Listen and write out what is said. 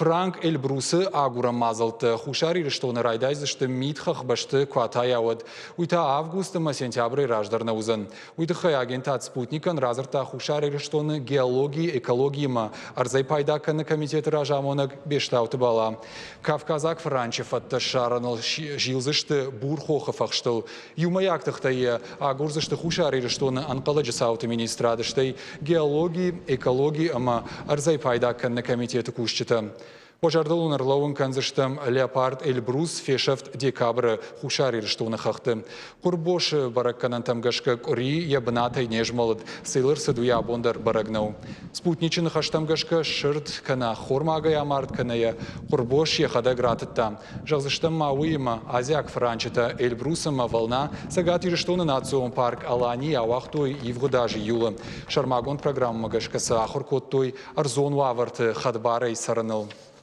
Франк Эльбрусы агурӕн мадзӕлттӕ Хуссар Ирыстоны райдайдзысты мидхӕхбӕсты куы атайа, уӕд. Уый та август ӕмӕ сентябрӕй раздӕр нӕ уыдзӕн. Уый тыххӕй агентад «Спутник-ӕн» радзырдта Хуссар Ирыстоны геологи, экологи ӕмӕ ӕрдзӕй пайда кӕныны комитеты разамонӕг Бестауты Бала. Кавказаг фыранчы фӕдтӕ ссарыныл зилдзысты Бурхохы фӕхстыл. Иумӕйаг тыхтӕй йӕ агурдзысты Хуссар Ирыстоны ӕнхъӕлӕджы цауты министрады, стӕй геологи, экологи ӕмӕ ӕрдзӕй пайда кӕныны комитеты кусджытӕ. Уӕ зӕрдыл уын ӕрлӕууын кӕндзыстӕм, леопард Эльбрус фесӕфт декабры Хуссар Ирыстоны хӕхты. Хъуырбосы бӕрӕггӕнӕнтӕм гӕсгӕ къуыри йӕ бынатӕй не змӕлыд, цы йыл ӕрцыд, уый абон дӕр бӕрӕг нӕу. Спутничы ныхӕстӕм гӕсгӕ сырд кӕнӕ ӕххормагӕй амард, кӕнӕ йӕ хъуырбос йӕхӕдӕг ратыдта. Зӕгъдзыстӕм ма уыимӕ, азиаг фыранчытӕ Эльбрус ӕмӕ Волна Цӕгат Ирыстоны национ парк Аланийы ауагътой ивгъуыд азы июлы. Сӕрмагонд программӕмӕ гӕсгӕ сӕ ахуыр кодтой ӕрдзон уавӕрты хӕдбарӕй цӕрыныл.